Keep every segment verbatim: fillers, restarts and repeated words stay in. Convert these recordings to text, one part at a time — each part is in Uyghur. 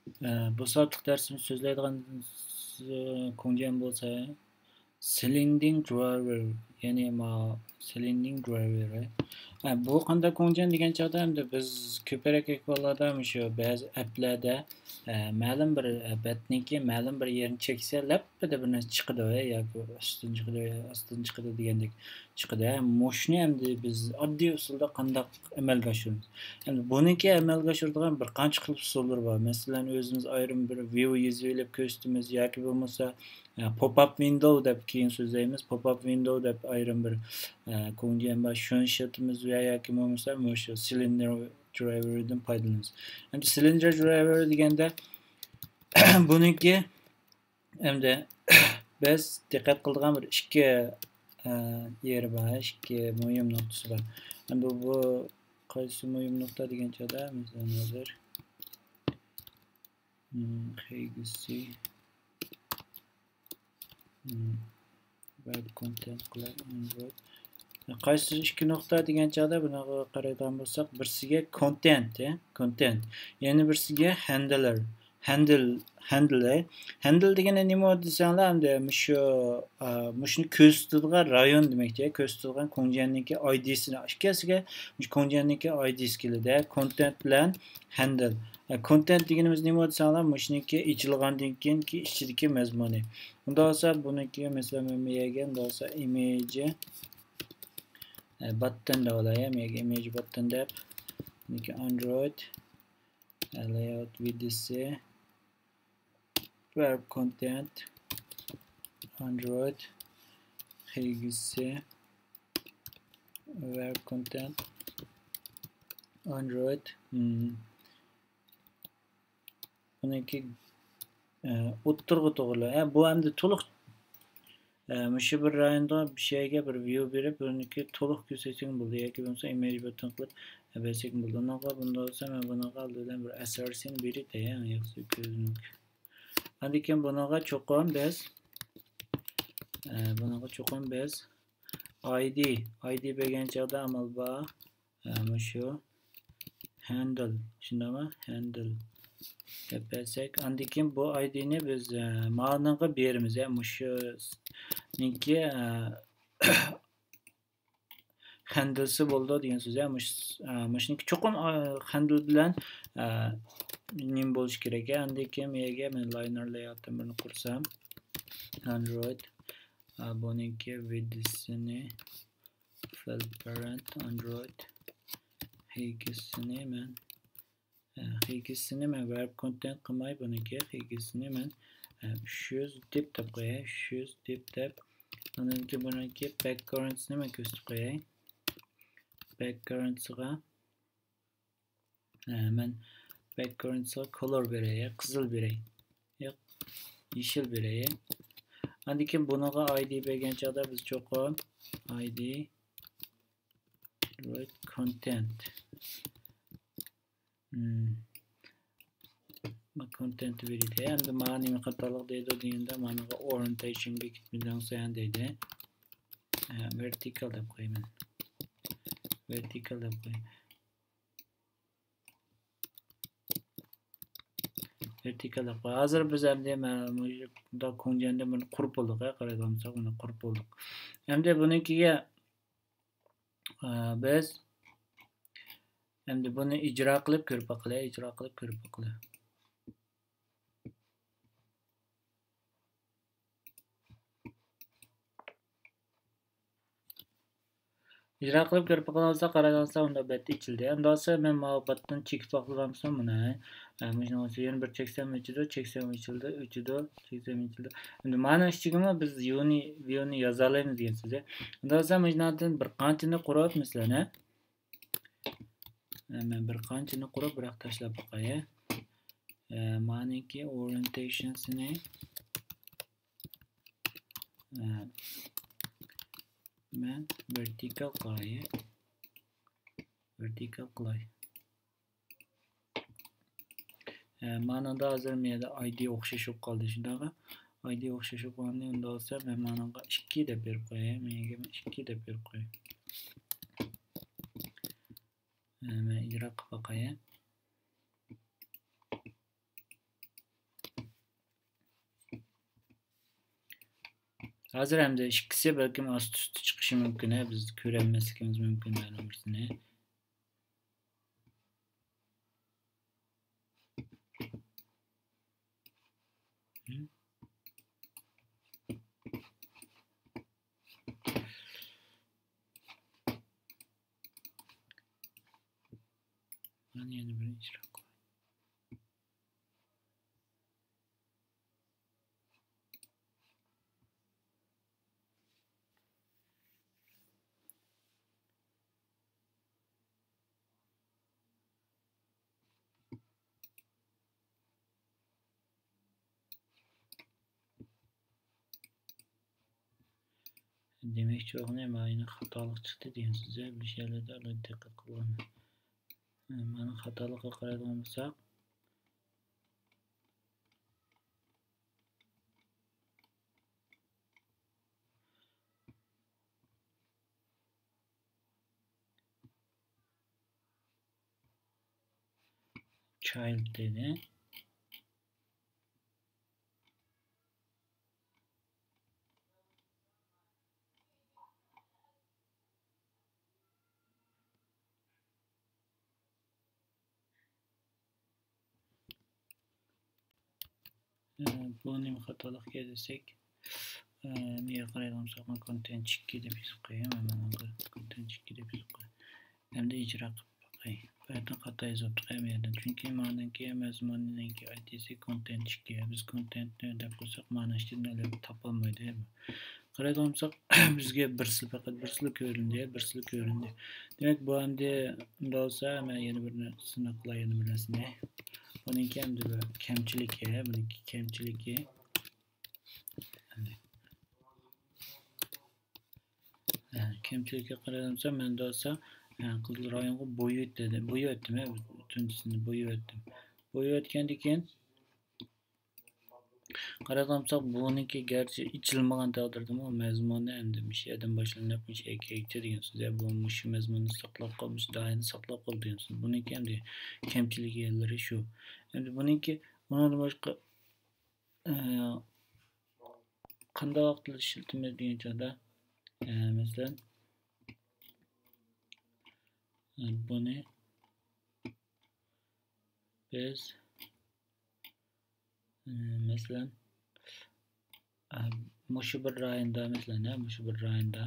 ئە، بۇ سائەتلىك دەرسىمىز سۆزلەيدىغان، ئە، كۇڭجيەن بولسا سىلىندىڭ درايۋېر، يەنى ما سىلىندىڭ درايۋېر. ئە، بۇ قانداق كۇڭجيەن دېگەن چاغدا ئەمدى بىز كۆپرەك ئەھۋاللاردا مۇشۇ بەزى ئەپلەردە، ئە، مەلۇم بىر، ئە، بەتنىڭكى مەلۇم بىر يېرىنى چەكسە لەپپىدە بىر نەرسە چىقىدۇ، ئە، ياكى ئۈستىدىن چىقىدۇ، ئاستىدىن چىقىدۇ دېگەندەك چىقىدۇ. ھە، مۇشۇنى ئەمدى بىز ئاددىي ئۇسۇلدا قانداق ئەمەلگە ئاشۇرىمىز؟ ئەمدى بۇنىڭكى ئەمەلگە ئاشۇرىدىغان بىر قانچە خىل ئۇسۇللىرى بار. مەسىلەن، ئۆزىمىز ئايرىم بىر ۋىۋ يېزىۋېلىپ كۆرسىتىمىز ياكى بولمىسا، ئە، پوپ ئاپ ۋىندو دەپ كېيىن سۆزلەيمىز. پوپ ئاپ ۋىندو دەپ ئايرىم بىر، ئە، كۇڭجيەن بار، شۇنى ئىشلىتىمىز ۋە ياكى بولمىسا مۇشۇ سىلىندىر درايۋېردىن پايدىلىنىمىز. ئەمدى سىلىندىر درايۋېر دېگەندە بۇنىڭكى ئەمدى بىز دىققەت قىلىدىغان بىر ئىككى، ئە، يېرى بار، ئىككى مۇھىم نۇقتىسى بار. ئەمدى بۇ قايسى مۇھىم نۇقتا دېگەن چاغدا، مەسىلەن، ھازىر، م، خېگىسى، م، ۋېب كونتېنت قىلار، ئاندرويد. قايسى ئىككى نۇقتا دېگەن چاغدا بۇنىڭغا قارايدىغان بولساق، بىرسىگە كونتېنت، ئە، كونتېنت. يەنە بىرسىگە ھەندلېر. ھەندل، ھەندل، ئە. ھەندل دېگىنى نېمە دېسەڭلار، ئەمدى مۇشۇ، ئا، مۇشۇنى كۆرسىتىدىغان رايون دېمەكچى، كۆرسىتىدىغان كۇڭجيەننىڭكى ئايدىسىنى. ئىككىسىگە مۇشۇ كۇڭجيەننىڭكى ئايدىسى كېلىدۇ، ئە. كونتېنت بىلەن ھەندل. ئە، كونتېنت دېگىنىمىز نېمە دېسەڭلار، مۇشۇنىڭكى ئېچىلغاندىن كېيىنكى ئىچىدىكى مەزمۇنى. ئۇنداق بولسا بۇنىڭكى، مەسىلەن، مەن بۇ يەرگە، ئۇنداق بولسا ئىمېج، ئە، باتتېن دەۋالاي، مەيەگە ئىمېج باتتېن دەپ، بۇنىڭكى ئاندرويد، ئە، لەيئاۋۇت ۋىدىسى، ۋېب كونتېنت، ئاندرويد، خېگىسى، ۋېب كونتېنت، ئاندرويد، م، بۇنىڭكى، ئە، ئوتتۇرىغا توغرىلا. ئە، بۇ ئەمدى تولۇق، ئە، مۇشۇ بىر رايوندا بىر شەيگە بىر ۋىيۇ بېرىپ، بۇنىڭكى تولۇق كۆرسەتسەڭ بولدى. ياكى بولمىسا ئىمېج باتتېن قىلىپ، ئە، بەرسەكمۇ بولدى. ئۇنىڭغا بۇنداق بولسا، مەن بۇنىڭغا ئالدى بىلەن بىر ئەسەرسىنى بېرىتەي، ئەڭ ياخشى كۆرۈنۈك. ئاندىن كېيىن بۇنىڭغا چوقۇم بىز، ئە، بۇنىڭغا چوقۇم بىز ئايدى، ئايدى بەرگەن چاغدا ئامال بار، ئە، مۇشۇ ھەندل، شۇنداقمۇ؟ ھەندل دەپ بەرسەك، ئاندىن كېيىن بۇ ئايدىنى بىز، ئە، مانىڭغا بېرىمىز، ئە، مۇشۇنىڭكى، ئە، ھەندلسى بولىدۇ دېگەن سۆز، ئە، مۇش-، ئە، مۇشۇنىڭكى چوقۇم، ئە، ھەندل بىلەن، ئە، نېمە بولۇشى كېرەك، ئە، ئاندىن كېيىن بۇ يەرگە مەن لاينېر لەيئاۋۇتتىن بىرنى قۇرسام، ئاندرويد، ئە، بۇنىڭكى ۋىدىسىنى فىل پارېنت ئاندرويد خېگىسىنى مەن، ئە، خېگىسىنى مەن ۋېب كونتېنت قىلماي، بۇنىڭكى خېگىسىنى مەن، ئە، ئۈچ يۈز دىپ دەپ قوياي. ئۈچ يۈز دىپ دەپ، ئاندىن كېيىن بۇنىڭكى باكگراۋندىنى مەن كۆرسىتىپ قوياي. باكگراۋندىغا، ئە، مەن باكگراۋندىغا كولور بېرەي، قىزىل بېرەي. ياق، يېشىل بېرەي. ئاندىن كېيىن بۇنىڭغا ئايدى بەرگەن چاغدا بىز چوقۇم ئايدى ۋېب كونتېنت. كونتېنت بېرىدۇ. ئەمدى مانا نېمە خاتالىق دەيدۇ دېگەندە، مانىغا ئورىيېنتېيشن بېكىتمىدىڭ سەن دەيدۇ. ھە، ۋېرتىكال دەپ قويىمەن. ۋېرتىكال دەپ قوياي. ۋېرتىكال دەپ قوياي. ھازىر بىز ئەمدى مۇنداق كۇڭجيەندە بۇنى قۇرۇپ بولدۇق، ھە، قارايدىغان بولساق، بۇنى قۇرۇپ بولدۇق. ئەمدى بۇنىڭكىگە، ئە، بىز ئەمدى بۇنى ئىجرا قىلىپ كۆرۈپ باقىلى، ئىجرا قىلىپ كۆرۈپ باقىلى. ئىجرا قىلىپ كۆرۈپ باققان بولسا، قارايدىغان بولسا، ئۇنداق بەت ئېچىلدى. ئۇنداق بولسا، مەن ماۋۇ باتتىن چېكىپ باققىلى بولامسىز مۇنى؟ ئە، مۇشۇنىڭ ئۈستىگە يەنە بىر چەكسەم ئېچىلىدۇ، چەكسەم ئېچىلدى، ئېچىدۇ، چەكسەم ئېچىلدى. ئەمدى مانىڭ ئىچىگىمۇ بىز ۋىيۇنى، ۋىيۇنى يازالايمىز دېگەن سۆز. ئۇنداق بولسا، مۇشۇنىڭدىن بىر قانچىنى قۇرۇپ، مەسىلەن، ھە؟ ئە، مەن بىر قانچىنى قۇرۇپ، بىراق تاشلاپ باقاي. ئە، مانىڭكى ئورىيېنتېيشنسىنى، ئە، مەن ۋېرتىكال قىلاي. ۋېرتىكال قىلاي. ئە، مانىدا ھازىر مەيەردە ئايدى ئوخشاش بولۇپ قالدى، شۇنداقمۇ؟ ئايدى ئوخشاش بولۇپ قالغاننى ئۇنداق بولسا، مەن مانىڭغا ئىككى دەپ بېرىپ قوياي. مەيەرگە مەن ئىككى دەپ بېرىپ قوياي. ئە، مەن ئىجرا قىلىپ باقاي. ھازىر ئەمدى ئىككىسى بەلكىم ئاستى ئۈستى چىقىشى مۇمكىن، ھە، بىز كۆرەلمەسلىكىمىز مۇمكىن مەلۇم بىرسىنى. مانا يەنە بىر ئىجرا قىلاي. دېمەكچى بولغىنى مانا خاتالىق چىقتى دېگەن سۆز، بىر يەرلەردە ئالاھىدە دىققەت قىلغان. مانا خاتالىققا قارايدىغان بولساق، child دېدى. ئە، بۇ نېمە خاتالىقكەن دېسەك، ئە، نېگە قارايدىغان بولساق، مەن كونتېنت ئىككى دەپ يېزىپ قوياي، مەن مانا كونتېنت ئىككى دەپ يېزىپ قوياي. ئەمدى ئىجرا قىلىپ باقاي. بۇ يەردىن خاتا يېزىپتۇق ھەممە يەردىن. چۈنكى مانىڭكى مەزمۇننىڭكى ئايدىسى كونتېنت ئىككى. بىز كونتېنتنى دەپ قويساق، مانىڭ ئىچىدىن ئەلۋەتتە تاپالمايدۇ. قارايدىغان بولساق، بىزگە بىرسىلا، پەقەت بىرسىلا كۆرۈندى، بىرسىلا كۆرۈندى. دېمەك، بۇ ئەمدى ئۇنداق بولسا، مەن يەنە بىرنى سىناپ قىلاي، يەنە بىر نەرسىنى. بۇنىڭكى ئەمدى بىر كەمچىلىكى، بۇنىڭكى كەمچىلىكى. ھە، كەمچىلىككە قارايدىغان بولسا، مەن دېسە، ھە، قىزىل رايونغا بويىۋەت دېدى. بويىۋەتتىم، ھە، تۇنجىسىنى بويىۋەتتىم. بويىۋەتكەندىن كېيىن، قارايدىغان بولساق، بۇنىڭكى گەرچە ئېچىلمىغان تەقدىردىمۇ، مەزمۇنى ئەمدى مۇشۇ يەردىن باشلىنىپ، مۇشۇ يەرگە يېتىدىگەن سۆز. بۇ مۇشۇ مەزمۇننى ساقلاپ قالىدۇ، مۇشۇ دائىرىنى ساقلاپ قالىدۇ دېگەن سۆز. بۇنىڭكى ئەمدى كەمچىلىك يەرلىرى شۇ. ئەمدى بۇنىڭكى، ئۇنىڭدىن باشقا، ئە، قانداق ۋاقىتتا ئىشلىتىمىز دېگەن چاغدا، ئە، مەسىلەن، بۇنى بىز، ئە، مەسىلەن، ئە، مۇشۇ بىر رايوندا، مەسىلەن، ھە، مۇشۇ بىر رايوندا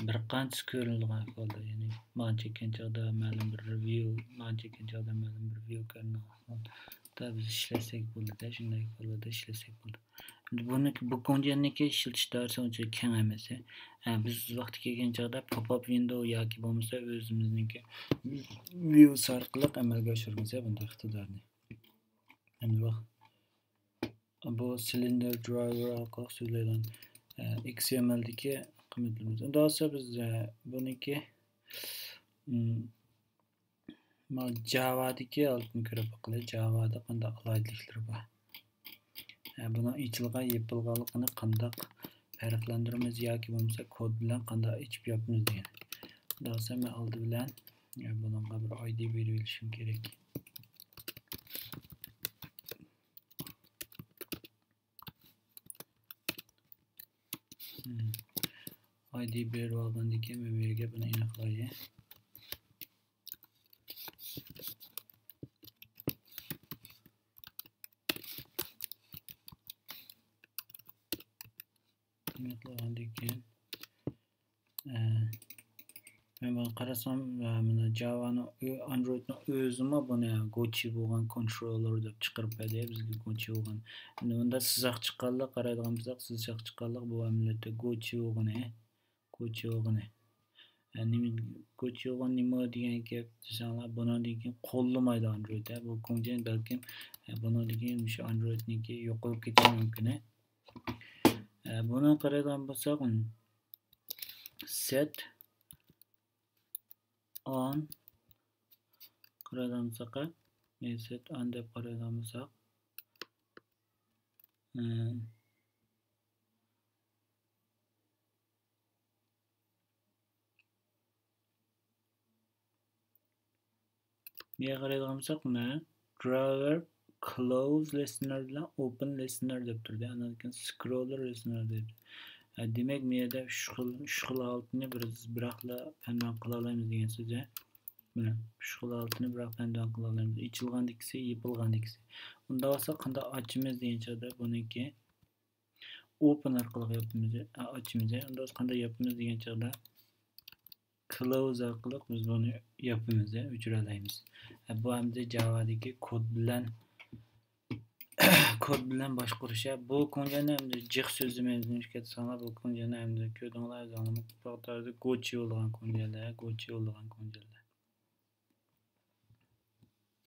بىر قانچىسى كۆرۈنىدىغان ئەھۋالدا، يەنى مانا چەككەن چاغدا مەلۇم بىر ۋىيۇ، مانا چەككەن چاغدا مەلۇم بىر ۋىيۇ كۆرۈنىدىغان ئەھۋالدا بىز ئىشلەتسەك بولىدۇ، شۇنداق ئەھۋالدا ئىشلەتسەك بولىدۇ. ئەمدى بۇنىڭكى، بۇ كونتېنتنىڭكى ئىشلىتىش دائىرىسى ئۇنچىلىك كەڭ ئەمەس. ئە، بىز ۋاقتى كەلگەن چاغدا پوپ ئاپ ۋىندو ياكى بولمىسا ئۆزىمىزنىڭكى ۋىيۇس ئارقىلىق ئەمەلگە ئاشۇرىمىز بۇنداق ئىقتىدارنى. ئەمدى بۇ، بۇ سىلىندىر درايۋېر ئارقىلىق سۆزلەيدىغان، ئە، ئېكس ئېم ئېلدىكى قىممەتلىرىمىز. ئۇنداق بولسا بىز، ئە، بۇنىڭكى، ئىم، مانا جاۋادىكى ھالىتىنى كۆرۈپ باقىلى. جاۋادا قانداق ئالاھىدىلىكلىرى بار؟ ھە، بۇنىڭ ئېچىلغان، يېپىلغانلىقىنى قانداق پەرقلەندۈرىمىز ياكى بولمىسا كود بىلەن قانداق ئېچىپ ياپىمىز دېگەن. ئۇنداق بولسا مەن ئالدى بىلەن، ھە، بۇنىڭغا بىر ئايدى بېرىۋېلىشىم كېرەك. ئايدى بېرىپ ئالغاندىن كېيىن مەن بۇ يەرگە بۇنى ئېنىقلايلى. ئېنىقلىغاندىن كېيىن، ئە، مەن بۇنى قارىسام، ئە، مانا جاۋانىڭ ئۆ-، ئاندرويدنىڭ ئۆزىمۇ بۇنى گوچى بولغان كونتروللېر دەپ چىقىرىپ بەردى بىزگە گوچى بولغان. ئەمدى بۇندا سىزىق چىققانلىق، قارايدىغان بولساق، سىزىق چىققانلىق بۇ ئەمەلىيەتتە گوچى بولغىنى. گوچى بولغىنى. ئە، نېمە، گوچى بولغان نېمە دېگەن گەپ دېسەڭلار، بۇنىڭدىن كېيىن قوللىمايدۇ ئاندرويد. بۇ كونتېنت بەلكىم، ئە، بۇنىڭدىن كېيىن مۇشۇ ئاندرويدنىڭكى يوقىلىپ كېتىشى مۇمكىن. ئە، بۇنى قارايدىغان بولساق، set on قارايدىغان بولساق، set on دەپ قارايدىغان بولساق، ئە، نېگە قارايدىغان بولساق، مانا درايۋېر كلوز لىسنېر بىلەن ئوپېن لىسنېر دەپ تۇردى. ئاندىن كېيىن سكروللېر لىسنېر دەپ. دېمەك، بۇ يەردە ئۈچ خىل، ئۈچ خىل ھالىتىنى بىز بىراقلا پەمدام قىلالايمىز دېگەن سۆز. مانا، ئۈچ خىل ھالىتىنى بىراق پەمدام قىلالايمىز. ئېچىلغاندىكىسى، يېپىلغاندىكىسى. ئۇنداق بولسا قانداق ئاچىمىز دېگەن چاغدا بۇنىڭكى ئوپېن ئارقىلىق ياپىمىز، ئاچىمىز. ئۇنداق بولسا قانداق ياپىمىز دېگەن چاغدا كلوز ئارقىلىق بىز بۇنى ياپىمىز، ئۆچۈرەلەيمىز. بۇ ئەمدى جاۋادىكى كود بىلەن كود بىلەن باشقۇرۇش. بۇ كونجانى ئەمدى جىق سۆزلىمەيمىز، نېمىشقا دېسەڭلار، بۇ كونجانى ئەمدى كۆردۈڭلار ئۆزۈڭلار، مۇتلەق تەرزدە گوچى بولغان كونجانلار، گوچى بولغان كونجانلار.